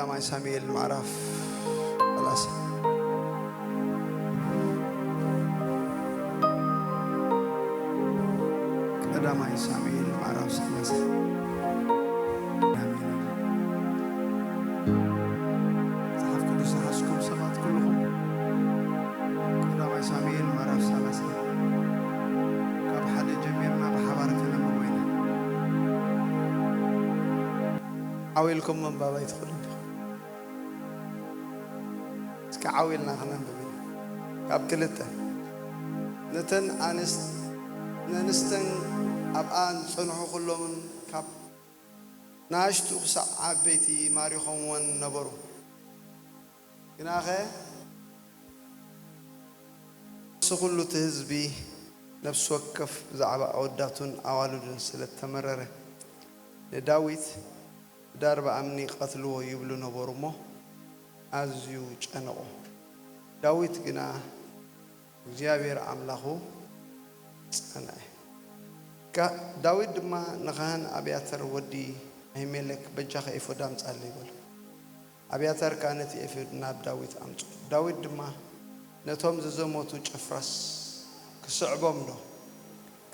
ቀዳማይ ሳሙኤል ምዕራፍ ሰላሳ። ቀዳማይ ሳሙኤል ምዕራፍ ሰላሳ። መጽሓፍ ቅዱስ ዝሓዝኩም ሰባት ኩልኹም ቀዳማይ ሳሙኤል ምዕራፍ ሰላሳ ካብ ሓደ ጀሚርና ብሓባር ከነንብቦ ኢና። ዓው ኢልኩም ምንባብ ኣይትኽእሉን ዲኹም? እስኪ ዓው ኢልና ክነንብብ ኢና። ካብ ክልተ፣ ነተን ኣንስት-፣ ነንስተን ኣብኣ ዝጸንሑ ኩሎምን ካብ ንኣሽቱ ክሳዕ ዓበይቲ ማሪኾምወን ነበሩ። ግናኸ ንሱ ኩሉ እቲ ህዝቢ ነፍሲ ወከፍ ብዛዕባ ኣወዳቱን ኣዋልዱን ስለ እተመረረ፣ ንዳዊት ብዳርባ እምኒ ቀትልዎ ይብሉ ነበሩ እሞ፣ ኣዝዩ ጨነቖ። ዳዊት ግና እግዚኣብሔር ኣምላኹ ጸንዐ። ጋ-፣ ዳዊት ድማ ንኻህን ኣብያተር ወዲ ኣሂሜሌክ፣ "በጃኻ ኤፎድ ኣምጻለይ" በሎ። ኣብያተር ከኣ ነቲ ኤፎድ ናብ ዳዊት ኣምጽኦ። ዳዊት ድማ ነቶም ዝዘመቱ ጭፍራስ ክስዕቦም ዶ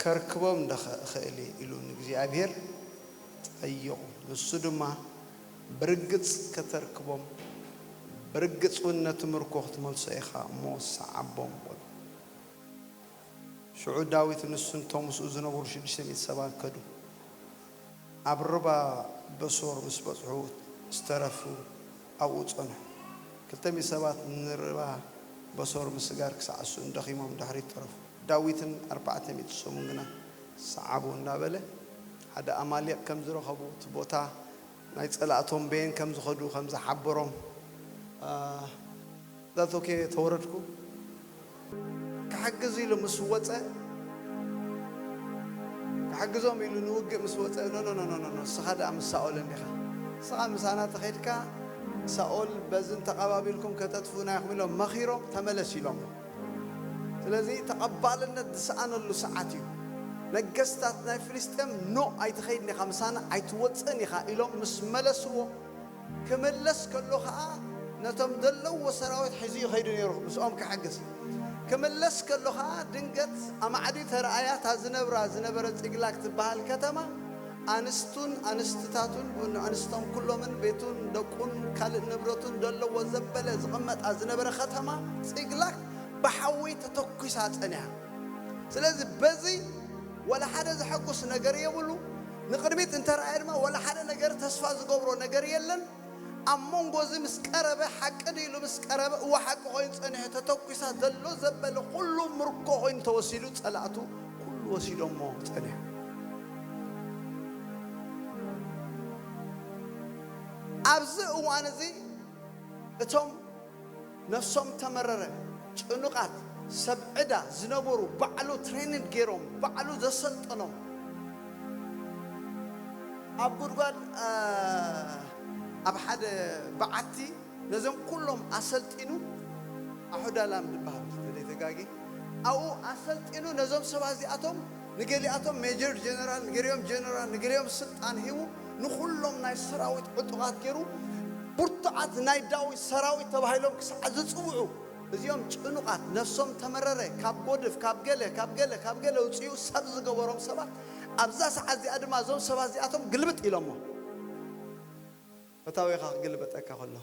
ከርክቦም ዶ ኸ-፣ እኽእል እየ? ኢሉ ንእግዚኣብሔር ጠይቑ። ንሱ ድማ፣ "ብርግጽ ከተርክቦም፣ ብርግጽ እውን ነቲ ምርኮ ክትመልሶ ኢኻ እሞ ሰዓቦም" በሎ። ሽዑ ዳዊት ንሱን እቶም ምስኡ ዝነበሩ ሽዱሽተ ሚእቲ ሰባት ከዱ። ኣብ ርባ በሶር ምስ በጽሑ ዝተረፉ ኣብኡ ጸንሑ። ክልተ ሚእቲ ሰባት ንርባ በሶር ምስጋር ክሳዕ እሱእን ደኺሞም ድሕሪት ተረፉ። ዳዊትን ኣርባዕተ ሚእቲ ሰሙን ግና ሰዓቡ እናበለ ሓደ ኣማሌቕ ከም ዝረኸቡ፣ እቲ ቦታ ናይ ጸላእቶም በየን ከም ዝኸዱ ከም ዝሓበሮም፣ ኣ፣ ዛት ኦኬ ተወረድኩ። ክሕግዝ ኢሉ ምስ ወጸ፣ ክሕግዞም ኢሉ ንውግእ ምስ ወጸ፣ "ኖ፣ ኖ፣ ኖ፣ ኖ፣ ኖ፣ ኖ፣ ንስኻ ደኣ ምስ ሳኦል እንዲኻ። ንስኻ ምሳና ተኸይድካ፣ ሳኦል በዚ እንተቐባቢልኩም ከተጥፍኡና ኢኹም" ኢሎም መኺሮም፣ "ተመለስ" ኢሎሞ። ስለዚ ተቐባልነት ዝሰኣነሉ ሰዓት እዩ። ነገስታት ናይ ፍልስጤም፣ "ኖ፣ ኣይትኸይድን ኢኻ፣ ምሳና ኣይትወጽእን ኢኻ" ኢሎም ምስ መለስዎ፣ ክምለስ ከሎ ኸኣ ነቶም ዘለውዎ ሰራዊት ሒዙ እዩ ከይዱ ነይሩ፣ ምስኦም ክሕግዝ። ክምለስ ከሎ ኸኣ ድንገት ኣማዕድዩ ተረኣያ፣ እታ ዝነብራ ዝነበረ ጺግላግ ትበሃል ከተማ፣ ኣንስቱን ኣንስትታቱን፣ ብኡን ኣንስቶም ኩሎምን፣ ቤቱን ደቁን ካልእ ንብረቱን ዘለዎ ዘበለ ዝቕመጣ ዝነበረ ከተማ ጺግላግ ብሓዊ ተተኲሳ ጸኒሓ። ስለዚ በዚ ወላ ሓደ ዘሐጉስ ነገር የብሉ። ንቕድሚት እንተረኣየ ድማ ወላ ሓደ ነገር ተስፋ ዝገብሮ ነገር የለን። ኣብ መንጎ እዚ ምስ ቀረበ፣ ሓቂ ድዩ ኢሉ ምስ ቀረበ፣ እወ ሓቂ ኮይኑ ጸኒሑ፣ ተተኲሳ ዘሎ ዘበለ ኩሉ ምርኮ ኮይኑ ተወሲዱ፣ ጸላእቱ ኩሉ ወሲዶሞ ጸኒሑ። ኣብዚ እዋን እዚ እቶም ነፍሶም ተመረረ፣ ጭኑቓት፣ ሰብ ዕዳ ዝነበሩ፣ ባዕሉ ትሬንድ ገይሮም፣ ባዕሉ ዘሰልጠኖም፣ ኣብ ጉድጓድ፣ አ፣ ኣብ ሓደ በዓቲ ነዞም ኩሎም ኣሰልጢኑ፣ ኣሑዳላም ዝበሃል፣ እንተዘይተጋጊ፣ ኣብኡ ኣሰልጢኑ ነዞም ሰባት እዚኣቶም፣ ንገሊኣቶም ሜጀር ጀነራል፣ ንገሊኦም ጀነራል፣ ንገሊኦም ስልጣን ሂቡ፣ ንኹሎም ናይ ሰራዊት ዕጡቓት ገይሩ፣ ብርቱዓት ናይ ዳዊት ሰራዊት ተባሂሎም ክሳዕ ዝጽውዑ፣ እዚኦም ጭኑቓት፣ ነፍሶም ተመረረ፣ ካብ ጎድፍ፣ ካብ ገለ፣ ካብ ገለ፣ ካብ ገለ ውጽኡ ሰብ ዝገበሮም ሰባት፣ ኣብዛ ሰዓት እዚኣ ድማ እዞም ሰባት እዚኣቶም ግልብጥ ኢሎሞ። ፈታዊኻ ክግልበጠካ ከሎ፣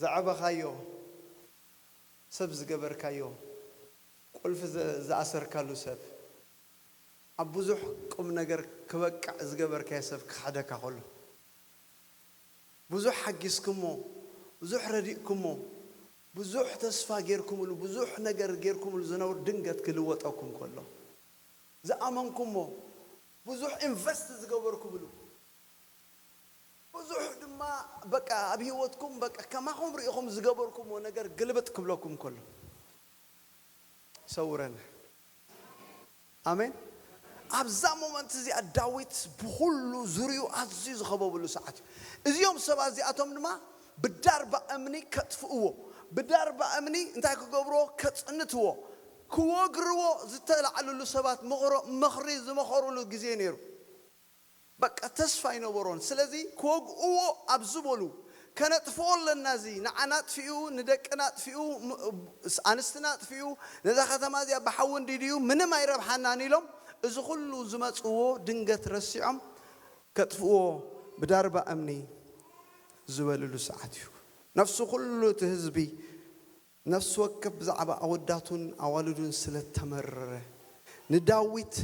ዘዕበኻዮ ሰብ፣ ዝገበርካዮ ቁልፊ ዘ-፣ ዝኣሰርካሉ ሰብ፣ ኣብ ብዙሕ ቁም ነገር ክበቅዕ ዝገበርካዮ ሰብ ክኽሕደካ ከሎ፣ ብዙሕ ሓጊዝኩሞ፣ ብዙሕ ረዲእኩሞ፣ ብዙሕ ተስፋ ጌርኩምሉ፣ ብዙሕ ነገር ጌርኩምሉ ዝነብር ድንገት ክልወጠኩም ከሎ፣ ዝኣመንኩሞ፣ ብዙሕ ኢንቨስት ዝገበርኩምሉ፣ ብዙሕ ድማ በቃ ኣብ ህይወትኩም በቃ ከማኹም ርኢኹም ዝገበርኩምዎ ነገር ግልብጥ ክብለኩም ከሎ፣ ሰውረን። ኣሜን። ኣብዛ ሞመንት እዚኣ ዳዊት ብኹሉ ዙርዩ ኣዝዩ ዝኸበብሉ ሰዓት እዩ። እዚኦም ሰባት እዚኣቶም ድማ ብዳርባ እምኒ ከጥፍእዎ፣ ብዳርባ እምኒ እንታይ ክገብርዎ? ከጽንትዎ፣ ክወግርዎ ዝተላዕልሉ ሰባት ምኽሮ-፣ ምኽሪ ዝመኸሩሉ ግዜ ነይሩ። በቃ ተስፋ ኣይነበሮን። ስለዚ ክወግእዎ ኣብ ዝበሉ፣ ከነጥፍኦ ኣለና፣ እዚ ንዓና ኣጥፊኡ፣ ንደቅና ኣጥፊኡ፣ ም- ኣንስትና ኣጥፊኡ፣ ነዛ ከተማ እዚኣ ብሓዊ እንዲድዩ ምንም ኣይረብሓናን ኢሎም፣ እዚ ኩሉ ዝመፅዎ ድንገት ረሲዖም ከጥፍዎ ብዳርባ እምኒ ዝበልሉ ሰዓት እዩ። ነፍሲ ኩሉ እቲ ህዝቢ፣ ነፍሲ ወከፍ ብዛዕባ ኣወዳቱን ኣዋልዱን ስለ ተመረረ፣ ንዳዊት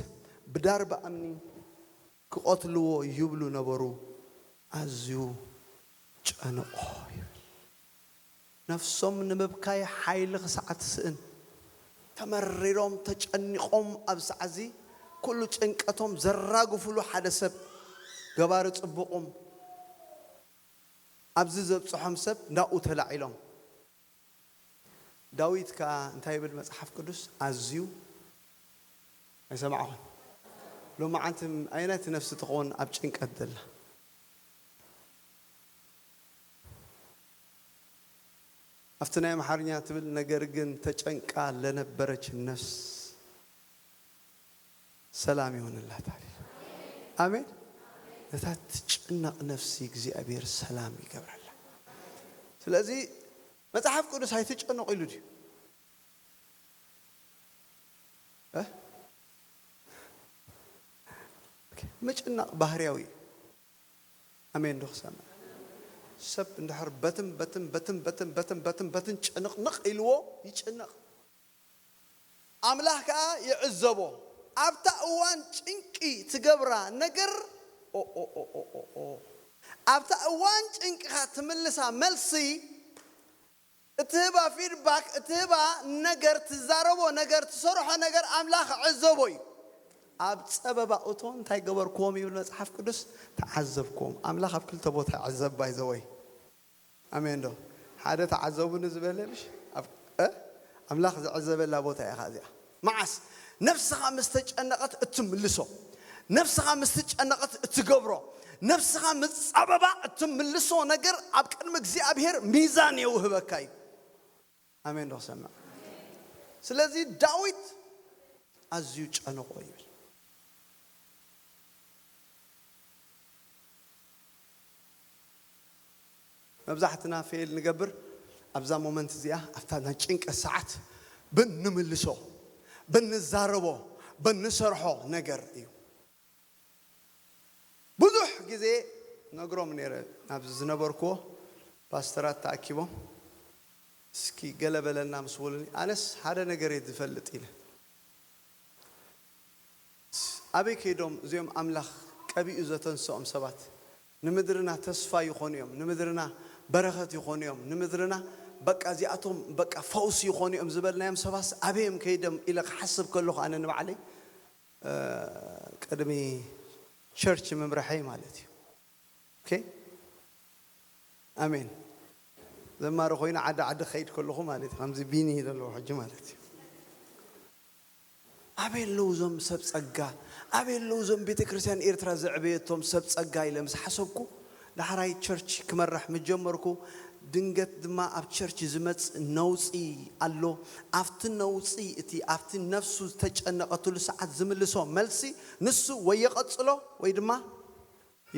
ብዳርባ እምኒ ክቐትልዎ ይብሉ ነበሩ። ኣዝዩ ጨነቖ ይብል። ነፍሶም ንምብካይ ሓይሊ ክሳዕ ትስእን፣ ተመሪሮም ተጨኒቖም፣ ኣብ ሰዓዚ ኩሉ ጭንቀቶም ዘራግፍሉ ሓደ ሰብ፣ ገባሪ ጽቡቕም ኣብዚ ዘብጽሖም ሰብ ናብኡ ተላዒሎም። ዳዊት ከኣ እንታይ ይብል መጽሓፍ ቅዱስ? ኣዝዩ ኣይሰማዕኹን። ሎማዓንቲ ኣየናይቲ ነፍሲ ትኸውን ኣብ ጭንቀት ዘላ? ኣብቲ ናይ ኣምሓርኛ ትብል፣ ነገር ግን ተጨንቃ ለነበረች ነፍስ ሰላም ይሆንላታል። ኣሜን። ነታ ትጭነቕ ነፍሲ እግዚኣብሔር ሰላም ይገብረላ። ስለዚ መጽሓፍ ቅዱስ ኣይትጨነቑ ኢሉ ድዩ? እ? ምጭናቕ ባህርያዊ እዩ። ኣሜን ዶ ክሰምዕ? ሰብ እንድሕር በትም በትም በትም በትም በትም በትም በትን ጭንቕንቕ ኢልዎ ይጭነቕ። ኣምላኽ ከኣ ይዕዘቦ። ኣብታ እዋን ጭንቂ ትገብራ ነገር፣ ኦ፣ ኦ፣ ኦ፣ ኦ፣ ኦ፣ ኦ። ኣብታ እዋን ጭንቅኻ ትምልሳ መልሲ፣ እትህባ ፊድባክ፣ እትህባ ነገር፣ ትዛረቦ ነገር፣ ትሰርሖ ነገር ኣምላኽ ዕዘቦ እዩ። ኣብ ጸበባ እቶ እንታይ ገበርክዎም ይብል መጽሓፍ ቅዱስ? ተዓዘብክዎም። ኣምላኽ ኣብ ክልተ ቦታ ይዕዘብ ባይዘወይ። ኣሜን ዶ? ሓደ ተዓዘቡኒ ዝበለ ምሽ? ኣብ እ? ኣምላኽ ዝዕዘበላ ቦታ ኢኻ እዚኣ። መዓስ? ነፍስኻ ምስ ተጨነቐት እትምልሶ፣ ነፍስኻ ምስ ተጨነቐት እትገብሮ፣ ነፍስኻ ምስ ጸበባ እትምልሶ ነገር ኣብ ቅድሚ እግዚኣብሔር ሚዛን የውህበካ እዩ። ኣሜን ዶ ክሰምዕ? ስለዚ ዳዊት ኣዝዩ ጨነቆ ይብል። መብዛሕትና ፌል ንገብር ኣብዛ ሞመንት እዚኣ፣ ኣብታ ናይ ጭንቀት ሰዓት ብንምልሶ፣ ብንዛረቦ፣ ብንሰርሖ ነገር እዩ። ብዙሕ ግዜ ነግሮም ነይረ፣ ኣብዚ ዝነበርኩዎ ፓስተራት ተኣኪቦም፣ እስኪ ገለ በለና ምስ በሉኒ፣ ኣነስ ሓደ ነገር እየ ዝፈልጥ ኢለ። ኣበይ ከይዶም እዚኦም ኣምላኽ ቀቢኡ ዘተንስኦም ሰባት? ንምድርና ተስፋ ይኾኑ እዮም፣ ንምድርና በረኸት ይኾኑ እዮም፣ ንምድርና በቃ እዚኣቶም በቃ ፈውሲ ይኾኑ እዮም ዝበልናዮም ሰባስ ኣበይ እዮም ከይዶም ኢለ ክሓስብ ከለኹ ኣነ ንባዕለይ፣ እ፣ ቅድሚ ቸርች ምምራሐይ ማለት እዩ። ኦኬ? ኣሜን። ዘማሪ ኮይኑ ዓዲ ዓዲ ክኸይድ ከለኹ ማለት እዩ። ከምዚ ቢኒ ዘለዎ ሕጂ ማለት እዩ። ኣበይ ኣለዉ እዞም ሰብ ጸጋ? ኣበይ ኣለዉ እዞም ቤተ ክርስቲያን ኤርትራ ዘዕበየቶም ሰብ ጸጋ ኢለ ምስ ሓሰብኩ፣ ዳሕራይ ቸርች ክመርሕ ምስ ጀመርኩ፣ ድንገት ድማ ኣብ ቸርች ዝመጽእ ነውጺ ኣሎ። ኣብቲ ነውጺ፣ እቲ ኣብቲ ነፍሱ ዝተጨነቐትሉ ሰዓት ዝምልሶ መልሲ፣ ንሱ ወይ የቐጽሎ ወይ ድማ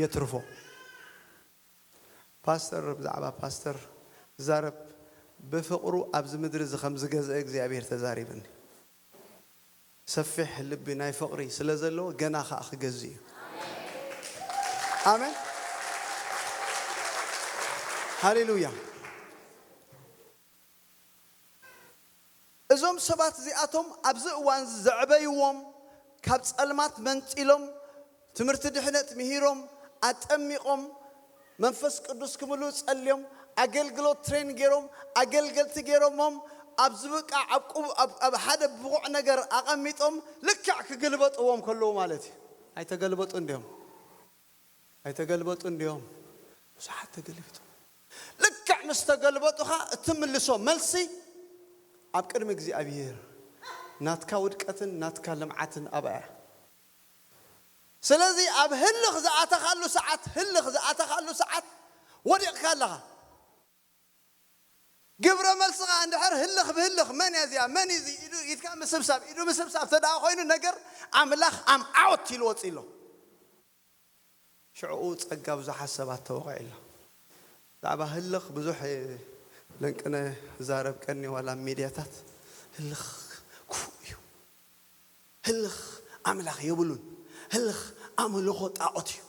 የትርፎ። ፓስተር፣ ብዛዕባ ፓስተር ዝዛረብ፣ ብፍቕሩ ኣብዚ ምድሪ እዚ ከም ዝገዝአ እግዚኣብሔር ተዛሪብኒ። ሰፊሕ ልቢ ናይ ፍቕሪ ስለ ዘለዎ ገና ኸኣ ክገዝእ እዩ። ኣሜን። ሃሌሉያ። እዞም ሰባት እዚኣቶም ኣብዚ እዋን ዘዕበይዎም፣ ካብ ጸልማት መንጺሎም፣ ትምህርቲ ድሕነት ምሂሮም፣ ኣጠሚቖም፣ መንፈስ ቅዱስ ክምልኡ ጸልዮም፣ ኣገልግሎት ትሬን ገይሮም፣ ኣገልገልቲ ገይሮሞም፣ ኣብ ዝብቃዕ፣ ኣብ ቁብ-፣ ኣብ፣ ኣብ ሓደ ብቑዕ ነገር ኣቐሚጦም፣ ልክዕ ክግልበጥዎም ከለዉ ማለት እዩ። ኣይተገልበጡ እንዲዮም። ኣይተገልበጡ እንዲዮም። ብዙሓት ተገልቢጡ። ልክዕ ምስ ተገልበጡኻ እትምልሶ መልሲ ኣብ ቅድሚ እግዚኣብሔር ናትካ ውድቀትን ናትካ ልምዓትን ኣብኣ እያ። ስለዚ ኣብ ህልኽ ዝኣተኻሉ ሰዓት፣ ህልኽ ዝኣተኻሉ ሰዓት ወዲቕካ ኣለኻ። ግብረ መልስኻ እንድሕር ህልኽ ብህልኽ፣ መን እያ እዚኣ፣ መን እዩ እዚ ኢዱ፣ ኢድካ ምስብሳብ፣ ኢዱ ምስብሳብ ተደኣ ኮይኑ ነገር ኣምላኽ ኣም ዓወት ኢሉ ወፂ ኣሎ። ሽዕኡ ጸጋ ብዙሓት ሰባት ተወቒዑ ኣሎ። ብዛዕባ ህልኽ ብዙሕ ለንቅነ ዛረብ ቀኒ ዋላ ኣብ ሚድያታት ህልኽ ክፉእ እዩ። ህልኽ ኣምላኽ የብሉን። ህልኽ ኣምልኾ ጣዖት እዩ።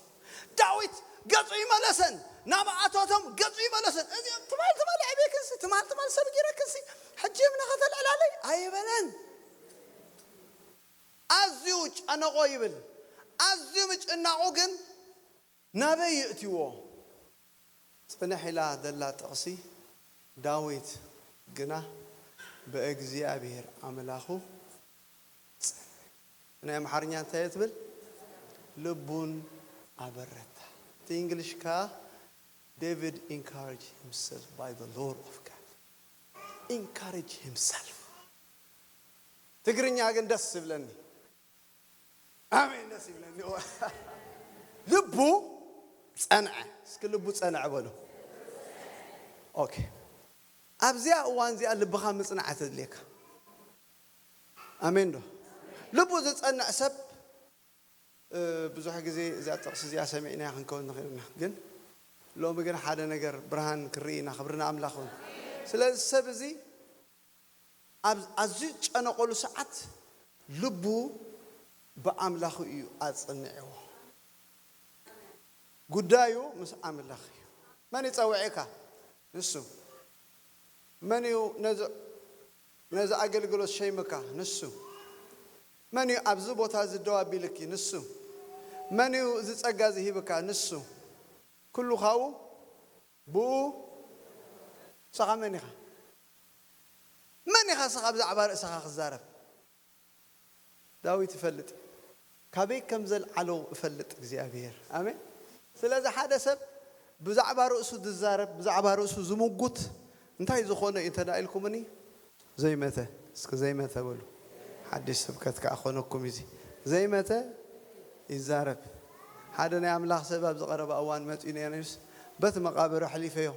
ዳዊት ገጹ ይመለሰን ናብኣቶቶም ገጹ ይመለሰን። እዚኦም ትማል ትማል ኣዕቤክንሲ ትማል ትማል ሰብ ጊረክንሲ ሕጂ እምነ ከተልዕላለይ ኣይበለን። ኣዝዩ ጨነቆ ይብል። ኣዝዩ ምጭናቑ ግን ናበይ ይእትዎ? ጽንሕ ኢላ ደላ ጥቕሲ፣ ዳዊት ግና ብእግዚኣብሔር ኣምላኹ ጸንዐ። ናይ ኣምሓርኛ እንታይ እየ ትብል? ልቡን ኣበረታ። እቲ እንግሊሽ ከኣ David encourage himself by the law of God. Encourage himself. ትግርኛ ግን ደስ ይብለኒ። ኣሜን፣ ደስ ይብለኒ። ልቡ ጸንዐ። እስኪ ልቡ ጸንዐ በሉ። ኦኬ። ኣብዚኣ እዋን እዚኣ ልብኻ ምጽናዕ ተድልየካ። ኣሜን ዶ? ልቡ ዝጸንዕ ሰብ፣ እ፣ ብዙሕ ግዜ እዛ ጥቕሲ እዚኣ ሰሚዕናያ ክንከውን ንኽእል ኢና። ግን ሎሚ ግን ሓደ ነገር ብርሃን ክርኢ ኢና። ክብሪ ንኣምላኽ ይኹን። ስለዚ ሰብ እዚ ኣብ ኣዝዩ ዝጨነቐሉ ሰዓት ልቡ ብኣምላኹ እዩ ኣጽኒዕዎ። ጉዳዩ ምስ ኣምላኽ እዩ። መን እዩ ጸዊዕካ? ንሱ። መን እዩ ነዚ፣ ነዚ ኣገልግሎት ሸይምካ? ንሱ። መን እዩ ኣብዚ ቦታ እዚ ደው ኣቢልኪ? ንሱ። መን እዩ እዚ ጸጋ እዚ ሂብካ? ንሱ። ኩሉ ካብኡ ብኡ። ንስኻ መን ኢኻ? መን ኢኻ ንስኻ ብዛዕባ ርእስኻ ክዛረብ? ዳዊት ይፈልጥ እዩ። ካበይ ከም ዘልዓሎ እፈልጥ እግዚኣብሔር። ኣሜን። ስለዚ ሓደ ሰብ ብዛዕባ ርእሱ ዝዛረብ፣ ብዛዕባ ርእሱ ዝምጉት እንታይ ዝኾነ እዩ እንተ ደኣ ኢልኩምኒ? ዘይመተ። እስኪ ዘይመተ በሉ። ሓድሽ ስብከት ከኣ ኮነኩም እዚ። ዘይመተ ይዛረብ። ሓደ ናይ ኣምላኽ ሰብ ኣብዚ ቀረባ እዋን መጺኡ ነይሩ፣ በቲ መቓብር ኣሕሊፈዮ።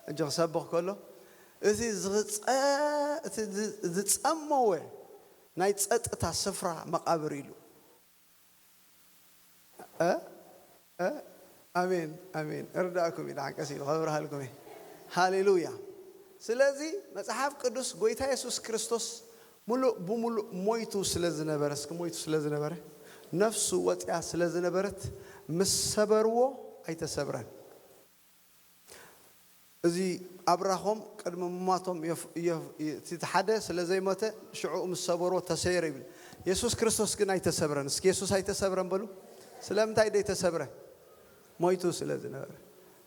ሕጂ ክሰብኽ ከሎ፣ እቲ ዝጸ-፣ እቲ ዝ-፣ ዝጸመወ ናይ ጸጥታ ስፍራ መቓብር ኢሉ። እ? እ? ኣሜን፣ ኣሜን። እርዳእኩም ኢለ ሓንቀስ ኢሉ ከብርሃልኩም እየ። ሃሌሉያ። ስለዚ መጽሓፍ ቅዱስ ጎይታ የሱስ ክርስቶስ ሙሉእ ብሙሉእ ሞይቱ ስለ ዝነበረ፣ እስኪ ሞይቱ ስለ ዝነበረ፣ ነፍሱ ወጽያ ስለ ዝነበረት፣ ምስ ሰበርዎ ኣይተሰብረን። እዚ ኣብራኾም ቅድሚ ምሟቶም የፍ-፣ የፍ-፣ እቲ ሓደ ስለ ዘይሞተ ሽዑ ምስ ሰበርዎ ተሰይረ ይብል። የሱስ ክርስቶስ ግን ኣይተሰብረን። እስኪ የሱስ ኣይተሰብረን በሉ። ስለምንታይ ደይተሰብረ? ሞይቱ ስለ ዝነበረ።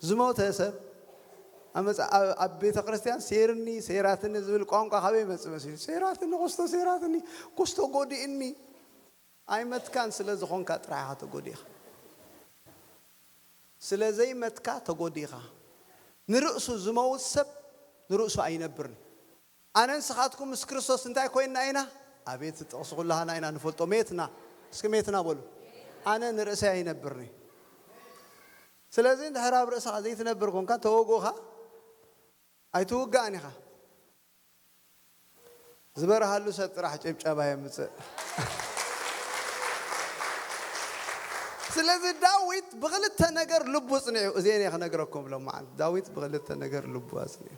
ዝሞተ ሰብ ኣብ መጽ-፣ ኣብ፣ ኣብ ቤተ ክርስቲያን ሴርኒ፣ ሴራትኒ ዝብል ቋንቋ ካበይ ይመጽእ መሲሉ? ሴራትኒ፣ ኩስቶ ሴራትኒ፣ ኩስቶ ጎዲእኒ። ኣይመትካን ስለ ዝኾንካ ጥራሕ ኢኻ ተጎዲእኻ። ስለ ዘይመትካ ተጎዲእኻ። ንርእሱ ዝመውት ሰብ ንርእሱ ኣይነብርን። ኣነ ንስኻትኩም ምስ ክርስቶስ እንታይ ኮይንና ኢና? ኣቤት ጥቕሲ ኩላህና ኢና ንፈልጦ። ሜትና። እስኪ ሜትና በሉ። ኣነ ንርእሰይ ኣይነብርን እየ። ስለዚ እንድሕር ኣብ ርእስኻ ዘይትነብር ኮንካ ተወግኡኻ ኣይትውጋእን ኢኻ። ዝበርሃሉ ሰብ ጥራሕ ጭብጨባ የምጽእ። ስለዚ ዳዊት ብኽልተ ነገር ልቡ ጽኒዑ። እዚአን እየ ክነግረኩም ሎም መዓልቲ። ዳዊት ብኽልተ ነገር ልቡ ኣጽኒዑ።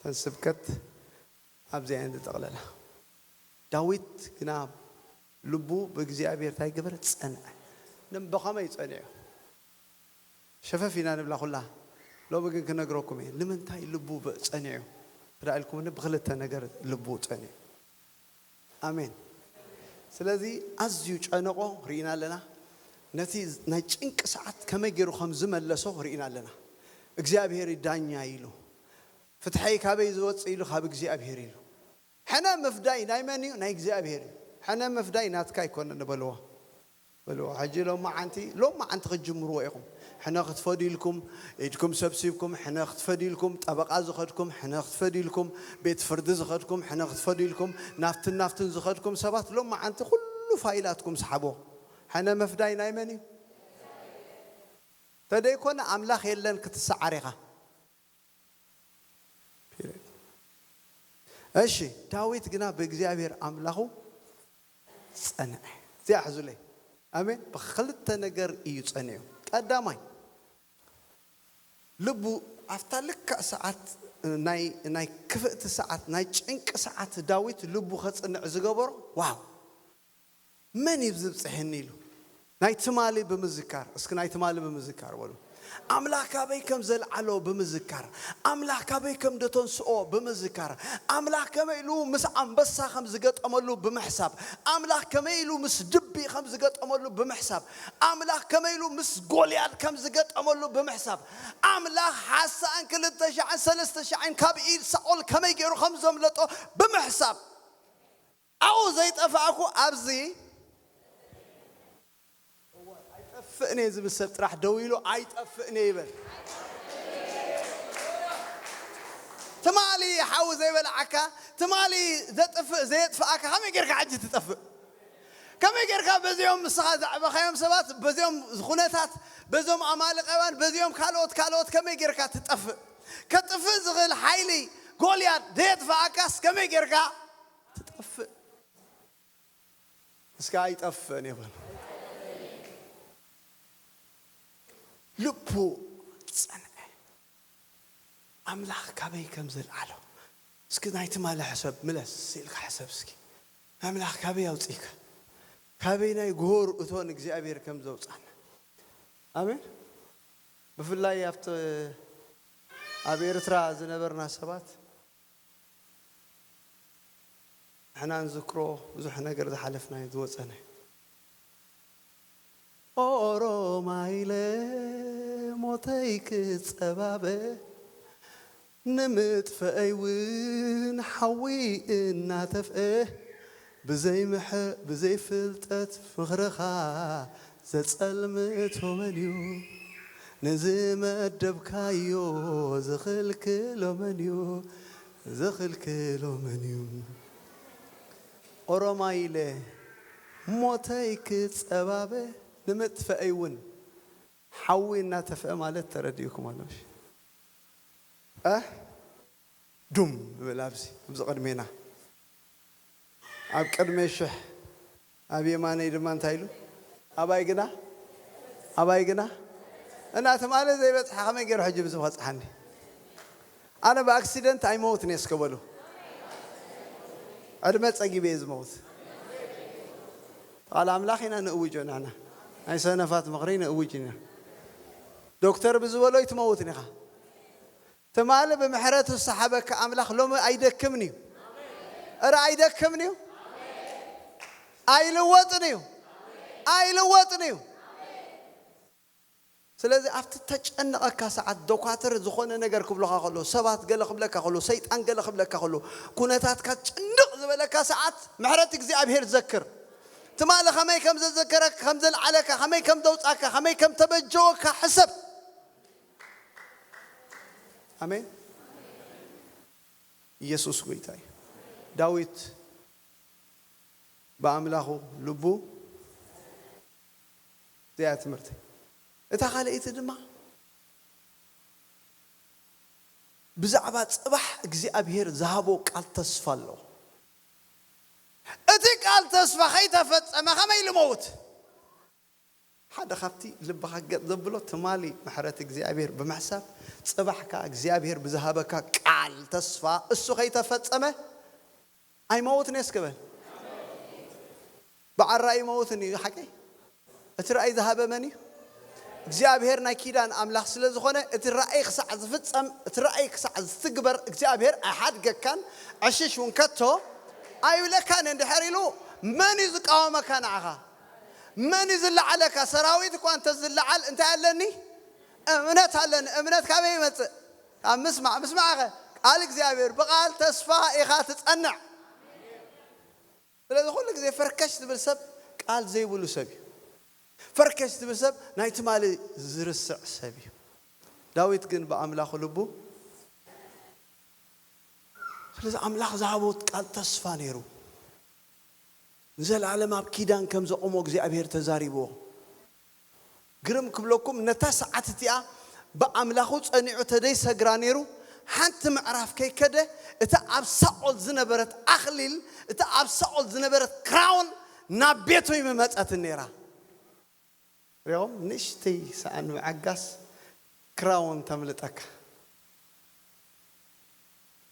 ተን ስብከት ኣብዚኣ እየን ዝጠቕለላ። ዳዊት ግና ልቡ ብእግዚኣብሔር እንታይ ገበረ? ጸንዐ። ንም-፣ ብኸመይ ጸኒዑ? ሸፈፍ ኢና ንብላ ኩላ። ሎሚ ግን ክነግረኩም እየ። ንምንታይ ልቡ ብ-፣ ጸኒዑ? እንተ ኢልኩምኒ ብኽልተ ነገር ልቡ ጸኒዑ። ኣሜን። ስለዚ ኣዝዩ ጨነቆ ርኢና ኣለና። ነቲ ናይ ጭንቂ ሰዓት ከመይ ገይሩ ከም ዝመለሶ ርኢና ኣለና። እግዚኣብሔር እዩ ዳኛ ኢሉ። ፍትሐይ ካበይ ዝወጽእ ኢሉ? ካብ እግዚኣብሔር ኢሉ። ሕነ ምፍዳይ ናይ መን እዩ? ናይ እግዚኣብሔር እዩ። ሕነ ምፍዳይ ናትካ ኣይኮነን በልዎ። በልዎ። ሕጂ ሎማዓንቲ፣ ሎማዓንቲ ክትጅምርዎ ኢኹም። ሕነ ክትፈድዩ ኢልኩም፣ ኢድኩም ሰብሲብኩም፣ ሕነ ክትፈድዩ ኢልኩም፣ ጠበቓ ዝኸድኩም፣ ሕነ ክትፈድዩ ኢልኩም፣ ቤት ፍርዲ ዝኸድኩም፣ ሕነ ክትፈድዩ ኢልኩም፣ ናብትን ናብትን ዝኸድኩም ሰባት ሎማዓንቲ ኩሉ ፋይላትኩም ሰሓብዎ። ሕነ ምፍዳይ ናይ መን እዩ? ተደይኮነ ኣምላኽ የለን ክትሰዓር ኢኻ። ፒሪድ። እሺ፣ ዳዊት ግና ብእግዚኣብሔር ኣምላኹ ጸንዐ። እዚኣ ሕዙለይ። ኣሜን። ብክልተ ነገር እዩ ጸኒዑ። ቀዳማይ፣ ልቡ ኣብታ ልክዕ ሰዓት፣ ናይ ናይ ክፍእቲ ሰዓት፣ ናይ ጭንቂ ሰዓት ዳዊት ልቡ ከጽንዕ ዝገበሮ፣ ዋው፣ መን እዩ ዝብጽሐኒ ኢሉ ናይ ትማሊ ብምዝካር። እስኪ ናይ ትማሊ ብምዝካር በሉ። ኣምላኽ ካበይ ከም ዘልዓሎ ብምዝካር፣ ኣምላኽ ካበይ ከም ደተንስኦ ብምዝካር፣ ኣምላኽ ከመይ ኢሉ ምስ ኣንበሳ ከም ዝገጠመሉ ብምሕሳብ፣ ኣምላኽ ከመይ ኢሉ ምስ ድቢ ከም ዝገጠመሉ ብምሕሳብ፣ ኣምላኽ ከመይ ኢሉ ምስ ጎልያድ ከም ዝገጠመሉ ብምሕሳብ፣ ኣምላኽ ሓሳእን ክልተ ሻዕን ሰለስተ ሻዕን ካብ ኢድ ሳኦል ከመይ ገይሩ ከም ዘምለጦ ብምሕሳብ፣ ኣብኡ ዘይጠፋእኩ ኣብዚ ኣይጠፍእን እየ ዝብል ሰብ ጥራሕ ደው ኢሉ ኣይጠፍእን እየ ይበል። ትማሊ ሓዊ ዘይበልዓካ፣ ትማሊ ዘጥፍእ ዘየጥፍኣካ ከመይ ጌርካ ሕጂ ትጠፍእ? ከመይ ጌርካ በዚኦም ንስኻ ዘዕበኻዮም ሰባት፣ በዚኦም ኩነታት፣ በዚኦም ኣማልቃውያን፣ በዚኦም ካልኦት ካልኦት ከመይ ጌርካ ትጠፍእ? ከጥፍእ ዝኽእል ሓይሊ ጎልያድ ዘየጥፍኣካስ ከመይ ጌርካ ትጠፍእ? እስከ ኣይጠፍእን ይበል። ልቡ ጸንዐ። ኣምላኽ ካበይ ከም ዘልዓሎ እስኪ ናይ ትማሊ ሕሰብ፣ ምለስ ኢልካ ሕሰብ እስኪ። ኣምላኽ ካበይ ኣውጺእካ? ካበይ ናይ ጎሆር እቶን እግዚኣብሔር ከም ዘውጻና? ኣሜን። ብፍላይ ኣብቲ ኣብ ኤርትራ ዝነበርና ሰባት ንሕና ንዝክሮ ብዙሕ ነገር ዝሓለፍናዮ ዝወጸነ። ኦሮማይለ ሞተይ ክጸባበ፣ ንምጥፍአይ እውን ሓዊ እናተፍአ፣ ብዘይ ምሕ-፣ ብዘይ ፍልጠት ምኽርኻ ዘጸልምቶ መን እዩ? ንዝመደብካዮ ዝኽልክሎ መን እዩ? ዝኽልክሎ መን እዩ? ኦሮማይለ ሞተይ ክጸባበ፣ ንምጥፍአይ እውን ሓዊ እናተፍአ ማለት ተረዲኡኩም ኣሎ። እሺ? እ? ዱም ይብል ኣብዚ፣ ኣብዚ ቅድሜና። ኣብ ቅድመይ ሽሕ፣ ኣብ የማነይ ድማ እንታይ ኢሉ? ኣባይ ግና፣ ኣባይ ግና። እና ትማሊ ዘይበጽሐ ከመይ ገይሩ ሕጂ ብዚ በጽሓኒ? ኣነ ብኣክሲደንት ኣይመውትን እየ እስከ በሉ። ዕድመ ጸጊበ እየ ዝመውት። ቃል ኣምላኽ ኢና ንእውጆ ንሕና። ናይ ሰነፋት ምኽሪ ንእውጅ ኢና። ዶክተር ብዝበሎ ኣይትመውትን ኢኻ። ትማሊ ብምሕረቱ ዝሰሓበካ ኣምላኽ ሎሚ ኣይደክምን እዩ። እረ ኣይደክምን እዩ። ኣይልወጥን እዩ። ኣይልወጥን እዩ። ስለዚ ኣብቲ ተጨነቐካ ሰዓት፣ ዶኳትር ዝኾነ ነገር ክብሉኻ ከሎ፣ ሰባት ገለ ክብለካ ከሎ፣ ሰይጣን ገለ ክብለካ ከሎ፣ ኩነታትካ ጭንቕ ዝበለካ ሰዓት ምሕረት እግዚኣብሔር ዘክር። ትማሊ ከመይ ከም ዘዘከረካ፣ ከም ዘልዓለካ፣ ከመይ ከም ዘውጻካ፣ ከመይ ከም ተበጀወካ ሕሰብ። ኣሜን። ኢየሱስ ጎይታ እዩ። ዳዊት ብኣምላኹ ልቡ፣ እዚኣ ትምህርቲ። እታ ካልኣይቲ ድማ ብዛዕባ ጽባሕ እግዚኣብሔር ዝሃቦ ቃል ተስፋ ኣሎ። እቲ ቃል ተስፋ ከይተፈጸመ ከመይ ኢሉ መውት? ሓደ ካብቲ ልብኻ ገጥ ዘብሎ ትማሊ ምሕረት እግዚኣብሔር ብምሕሳብ፣ ጽባሕ ከኣ እግዚኣብሔር ብዝሃበካ ቃል ተስፋ እሱ ከይተፈጸመ ኣይመውትን እየ እስከ በል። ብዓራ ኣይመውትን እዩ፣ ሓቀይ። እቲ ራእይ ዝሃበ መን እዩ? እግዚኣብሔር ናይ ኪዳን ኣምላኽ ስለ ዝኾነ፣ እቲ ራእይ ክሳዕ ዝፍጸም፣ እቲ ራእይ ክሳዕ ዝትግበር እግዚኣብሔር ኣይሓድገካን፣ ዕሽሽ እውን ከቶ ኣይብለካን። እንድሕር ኢሉ መን እዩ ዝቃወመካ ንዓኻ? መን እዩ ዝለዓለካ? ሰራዊት እኳ እንተ ዝለዓል እንታይ ኣለኒ? እምነት ኣለኒ። እምነት ካበይ ይመጽእ? ካብ ምስማዕ። ምስማዕኸ ቃል እግዚኣብሔር። ብቃል ተስፋ ኢኻ ትጸንዕ። ስለዚ ኩሉ ግዜ ፈርከሽ ዝብል ሰብ ቃል ዘይብሉ ሰብ እዩ። ፈርከሽ ዝብል ሰብ ናይ ትማሊ ዝርስዕ ሰብ እዩ። ዳዊት ግን ብኣምላኹ ልቡ፣ ስለዚ ኣምላኽ ዝሃቦ ቃል ተስፋ ነይሩ። ንዘለኣለም ኣብ ኪዳን ከም ዘቑሞ እግዚኣብሔር ተዛሪብዎ። ግርም ክብለኩም፣ ነታ ሰዓት እቲኣ ብኣምላኹ ጸኒዑ ተደይሰግራ ነይሩ። ሓንቲ ምዕራፍ ከይከደ፣ እታ ኣብ ሳኦል ዝነበረት ኣኽሊል፣ እታ ኣብ ሳኦል ዝነበረት ክራውን ናብ ቤቱ ይመጸትን ነይራ። ሪኦም ንእሽተይ ሰኣን ምዕጋስ ክራውን ተምልጠካ።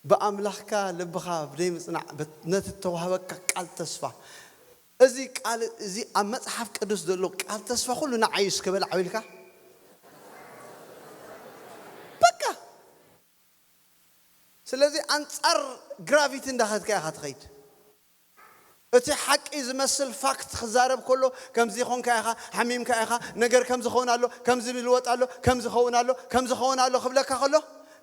ብኣምላኽካ ልብኻ ብደይ ምጽናዕ፣ በት-፣ ነቲ እተዋህበካ ቃል ተስፋ። እዚ ቃል እዚ ኣብ መጽሓፍ ቅዱስ ዘሎ ቃል ተስፋ ኩሉ ንዓይ እዩ እስከ በል ዓው ኢልካ። በቃ። ስለዚ ኣንጻር ግራቪቲ እንዳኸድካ ኢኻ ትኸይድ። እቲ ሓቂ ዝመስል ፋክት ክዛረብ ከሎ፣ ከምዚ ኾንካ ኢኻ፣ ሓሚምካ ኢኻ፣ ነገር ከምዚ ኸውን ኣሎ፣ ከምዚ ይልወጥ ኣሎ፣ ከምዚ ኸውን ኣሎ፣ ከምዚ ኸውን ኣሎ ክብለካ ከሎ፣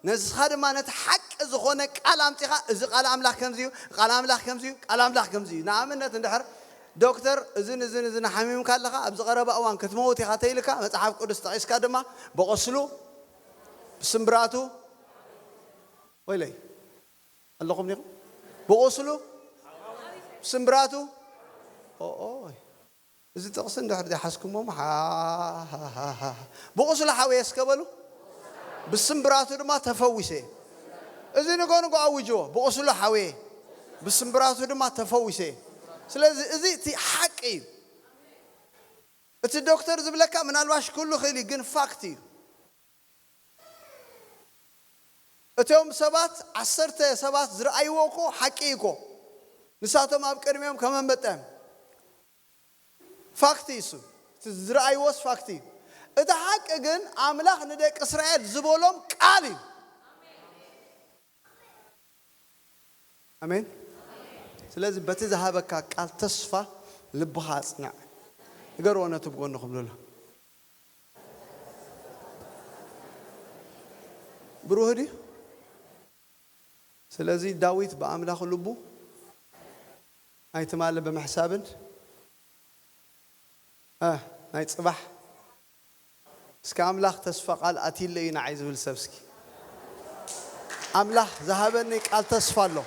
ነስኻ ድማ ነቲ ሓቂ ዝኾነ ቃል ኣምጺኻ፣ እዚ ቃል ኣምላኽ ከምዚ እዩ፣ ቃል ኣምላኽ ከምዚ እዩ፣ ቃል ኣምላኽ ከምዚ እዩ። ንኣብነት እንድሕር ዶክተር እዝን እዝን እዝን ሓሚምካ ኣለኻ፣ ኣብዚ ቀረባ እዋን ክትመውት ኢኻ ተይልካ፣ መጽሓፍ ቅዱስ ጠቒስካ ድማ ብቐስሉ ብስምብራቱ ወይለይ ኣለኹም ዲኹም? ብቑስሉ ስምብራቱ ኦኦይ። እዚ ጥቕሲ እንድሕር ዘይሓዝኩሞ ሓ-፣ ብቑስሉ ሓወየ እስከ በሉ። ብስምብራቱ ድማ ተፈዊሰ። እዚ ንጎ ንጎ ኣውጅዎ። ብቑስሉ ሓወየ፣ ብስምብራቱ ድማ ተፈዊሰ። ስለዚ እዚ እቲ ሓቂ እዩ። እቲ ዶክተር ዝብለካ ምናልባሽ ኩሉ ክእል እዩ፣ ግን ፋክት እዩ። እቶም ሰባት ዓሰርተ ሰባት ዝረኣይዎ እኮ ሓቂ እዩ እኮ። ንሳቶም ኣብ ቅድሚኦም ከም ኣንበጣ እዮም። ፋክት እዩ እሱ። እቲ ዝረኣይዎስ ፋክት እዩ። እቲ ሓቂ ግን ኣምላኽ ንደቂ እስራኤል ዝበሎም ቃል እዩ። ኣሜን። ስለዚ በቲ ዝሃበካ ቃል ተስፋ ልብኻ ኣጽንዕ። ንገርዎ ነቲ ብጎንኹም ዘሎ። ብሩህ ድዩ? ስለዚ ዳዊት ብኣምላኽ ልቡ ኣይትማሊ ብምሕሳብን፣ እ፣ ናይ ጽባሕ እስከ ኣምላኽ ተስፋ ቃል ኣትይለ እዩ ንዓይ ዝብል ሰብ እስኪ። ኣምላኽ ዝሃበኒ ቃል ተስፋ ኣሎ።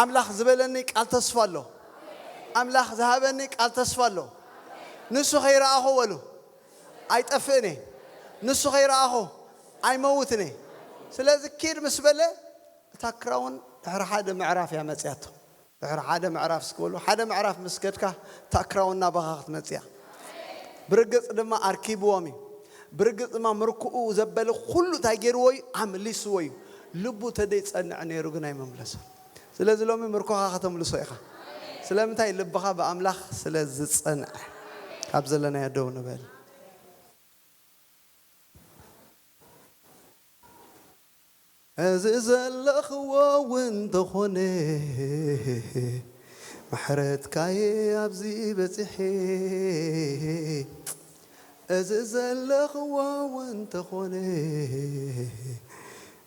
ኣምላኽ ዝበለኒ ቃል ተስፋ ኣሎ። ኣምላኽ ዝሃበኒ ቃል ተስፋ ኣሎ። ንሱ ከይረኣኹ በሉ ኣይጠፍእን እየ። ንሱ ከይረኣኹ ኣይመውትን እየ። ስለዚ ኪድ ምስ በለ እታ ክራውን ድሕሪ ሓደ ምዕራፍ እያ መጽያቶ። ድሕሪ ሓደ ምዕራፍ እስኪ በሉ፣ ሓደ ምዕራፍ ምስ ከድካ እታ ክራውን ናባኻ ክትመጽእ እያ። ብርግጽ ድማ ኣርኪብዎም እዩ። ብርግጽ ድማ ምርኩኡ ዘበለ ኩሉ እንታይ ገይርዎ እዩ? ኣምሊስዎ እዩ። ልቡ ተደይጸንዐ ነይሩ ግን ኣይመምለሰን። ስለዚ ሎሚ ምርኮኻ ከተምልሶ ኢኻ። ስለምንታይ? ልብኻ ብኣምላኽ ስለ ዝጸንዐ። ካብ ዘለናዮ ደው ንበል። እዚ ዘለኽዎ እውን እንተኾነ፣ ምሕረትካየ ኣብዚ በጺሐ። እዚ ዘለኽዎ እውን እንተኾነ፣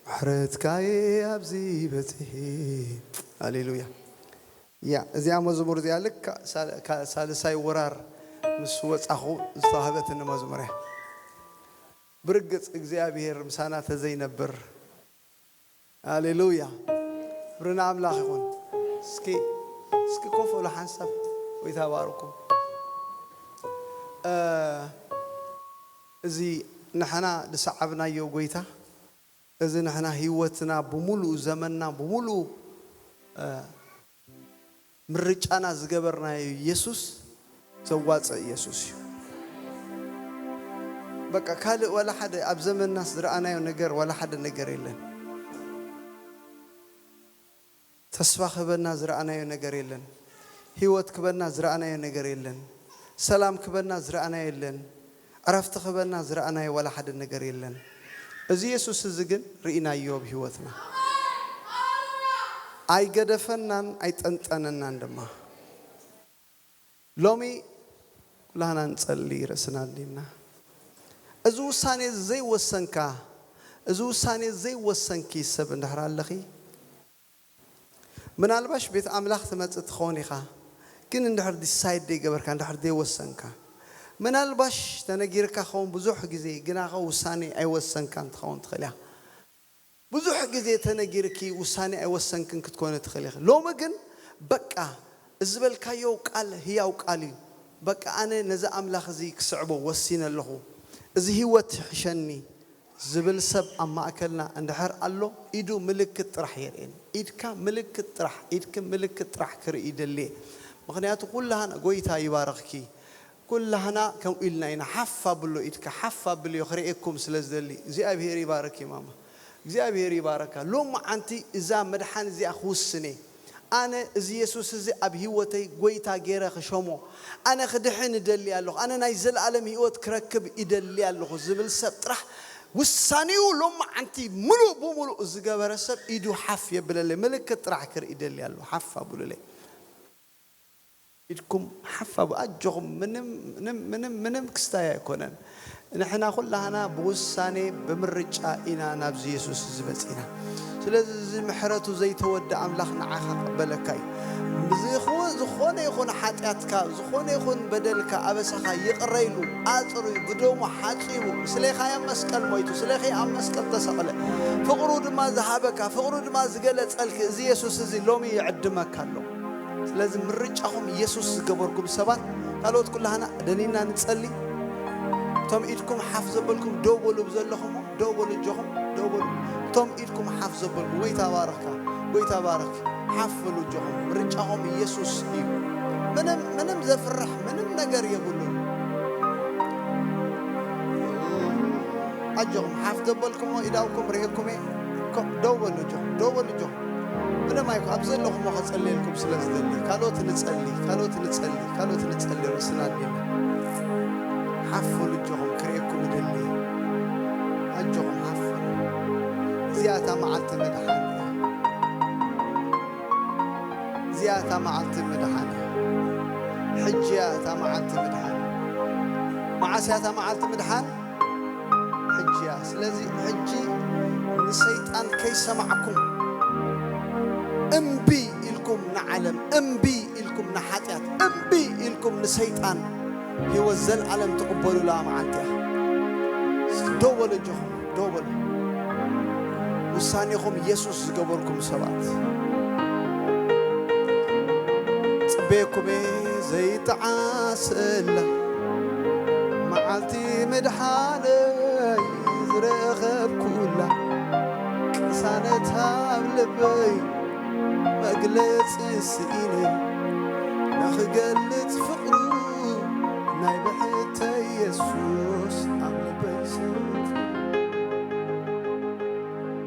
ምሕረትካየ ኣብዚ በጺሐ። ሃሌሉያ። ያ፣ እዚኣ መዝሙር እዚኣ ልክዕ ሳል-፣ ካ-፣ ሳልሳይ ወራር ምስ ወጻኹ ዝተዋህበትኒ መዝሙር እያ። ብርግጽ እግዚኣብሔር ምሳና ተዘይነብር። ሃሌሉያ። ክብሪ ንኣምላኽ ይኹን። እስኪ፣ እስኪ ኮፍ በሉ ሓንሳብ። ጎይታ ይባርኩም። እ፣ እዚ ንሕና ዝሰዓብናዮ ጎይታ፣ እዚ ንሕና ህይወትና ብምሉኡ፣ ዘመንና ብምሉኡ፣ እ፣ ምርጫና ዝገበርናዮ ኢየሱስ ዘዋጽእ ኢየሱስ እዩ። በቃ ካልእ ዋላ ሓደ ኣብ ዘመንናስ ዝረኣናዮ ነገር ዋላ ሓደ ነገር የለን። ተስፋ ክህበና ዝረኣናዮ ነገር የለን። ህይወት ክህበና ዝረኣናዮ ነገር የለን። ሰላም ክህበና ዝረኣናዮ የለን። ዕረፍቲ ክህበና ዝረኣናዮ ዋላ ሓደ ነገር የለን። እዚ የሱስ እዚ ግን ርኢናዮ ኣብ ህይወትና። ኣይገደፈናን ኣይጠንጠነናን ድማ። ሎሚ ኩላህና ንጸሊ ርእስና ኣድኒና። እዚ ውሳኔ ዘይወሰንካ፣ እዚ ውሳኔ ዘይወሰንኪ ሰብ እንድሕር ኣለኺ፣ ምናልባሽ ቤት ኣምላኽ ትመጽእ ትኸውን ኢኻ፣ ግን እንድሕር ዲሳይድ ዘይገበርካ፣ እንድሕር ዘይወሰንካ፣ ምናልባሽ ተነጊርካ ኸውን ብዙሕ ግዜ፣ ግናኸ ውሳኔ ኣይወሰንካን ትኸውን ትኽእል ኢኻ። ብዙሕ ግዜ ተነጊርኪ ውሳኔ ኣይወሰንክን ክትኮነ ትኽእል ኢኺ። ሎሚ ግን በቃ እዚ ዝበልካዮ ቃል ህያው ቃል እዩ። በቃ ኣነ ነዚ ኣምላኽ እዚ ክስዕቦ ወሲነ ኣለኹ። እዚ ህይወት ይሕሸኒ ዝብል ሰብ ኣብ ማእከልና እንድሕር ኣሎ፣ ኢዱ ምልክት ጥራሕ የርእየኒ። ኢድካ ምልክት ጥራሕ፣ ኢድኪ ምልክት ጥራሕ ክርኢ ይደሊ እየ። ምኽንያቱ ኩላህና፣ ጎይታ ይባርኽኪ። ኩላህና ከምኡ ኢልና ኢና። ሓፍ ኣብሎ ኢድካ፣ ሓፍ ኣብልዮ ክርእየኩም ስለ ዝደሊ። እግዚኣብሔር ይባረክ ማማ። እግዚኣብሔር ይባረካ። ሎሚ ዓንቲ እዛ መድሓን እዚኣ ክውስን እየ። ኣነ እዚ የሱስ እዚ ኣብ ህይወተይ ጎይታ ገይረ ክሸሞ፣ ኣነ ክድሕን እደሊ ኣለኹ፣ ኣነ ናይ ዘለኣለም ህይወት ክረክብ ይደሊ ኣለኹ ዝብል ሰብ ጥራሕ ውሳኔኡ ሎሚ ዓንቲ ምሉእ ብምሉእ ዝገበረ ሰብ ኢዱ ሓፍ የብለለይ። ምልክት ጥራሕ ክርኢ ይደሊ ኣለኹ። ሓፍ ኣብሉለይ። ኢድኩም ሓፍ ኣቡ-፣ ኣጆኹም፣ ምንም፣ ምንም፣ ምንም፣ ምንም ክስታይ ኣይኮነን። ንሕና ኩላህና ብውሳኔ፣ ብምርጫ ኢና ናብዚ የሱስ እዚ መጺና። ስለዚ እዚ ምሕረቱ ዘይተወድእ ኣምላኽ ንዓኻ ክቕበለካ እዩ። ብዝኹ-፣ ዝኾነ ይኹን ሓጢኣትካ፣ ዝኾነ ይኹን በደልካ፣ ኣበሳኻ ይቕረ ኢሉ፣ ኣጽርዩ፣ ብደሙ ሓጺቡ፣ ስሌኻ ኣብ መስቀል ሞይቱ፣ ስሌኺ ኣብ መስቀል ተሰቕለ፣ ፍቕሩ ድማ ዝሃበካ፣ ፍቕሩ ድማ ዝገለጸልኪ እዚ የሱስ እዚ ሎሚ ይዕድመካ ኣሎ። ስለዚ ምርጫኹም የሱስ ዝገበርኩም ሰባት፣ ካልኦት ኩላህና ደኒና ንጸሊ። እቶም ኢድኩም ሓፍ ዘበልኩም ደው በሉ፣ ብዘለኹም ደው በሉ፣ እጆኹም ደው በሉ። እቶም ኢድኩም ሓፍ ዘበልኩም፣ ጎይታ ባረኽካ፣ ጎይታ ባረኽኪ፣ ሓፍ በሉ እጆኹም። ምርጫኹም የሱስ እዩ። ምንም፣ ምንም ዘፍርሕ ምንም ነገር የብሉን። ኣጆኹም፣ ሓፍ ዘበልኩሞ ኢዳውኩም ርእየኩም እየ። ኮ-፣ ደው በሉ እጆኹም፣ ደው በሉ እጆኹም። ምንም ኣይኮ-፣ ኣብ ዘለኹሞ ከጸልየልኩም ስለ ዝደሊ፣ ካልኦት ንጸሊ፣ ካልኦት ንጸሊ፣ ካልኦት ንጸሊ፣ ርእስና ኣድኒና። ሓፍ በሉ እጆኹም፣ ክርእየኩም እደሊ። ኣጆኹም፣ ሓፍ በሉ። እዚኣ እታ መዓልቲ መድሓን እያ። እዚኣ እታ መዓልቲ ምድሓን እያ። ሕጂ እያ እታ መዓልቲ ምድሓን። መዓስ እያ እታ መዓልቲ ምድሓን? ሕጂ እያ። ስለዚ ሕጂ ንሰይጣን ከይሰማዕኩም፣ እምቢ ኢልኩም ንዓለም፣ እምቢ ኢልኩም ንሓጢኣት፣ እምቢ ኢልኩም ንሰይጣን ህይወት ዘልዓለም ትቕበሉላ መዓልቲ እያ። ደው በሉ እጆኹም። ደው በሉ። ውሳኔኹም የሱስ ዝገበርኩም ሰባት። ጽቤኩም እየ ዘይጠዓሰላ መዓልቲ ምድሓነይ ዝረኸብኩላ ቅሳነት ኣብ ልበይ መግለጺ ስኢነ ንኽገልጽ ፍቕሩ ናይ ብሕተይ የሱስ ኣብ ልበይ ስኢነ።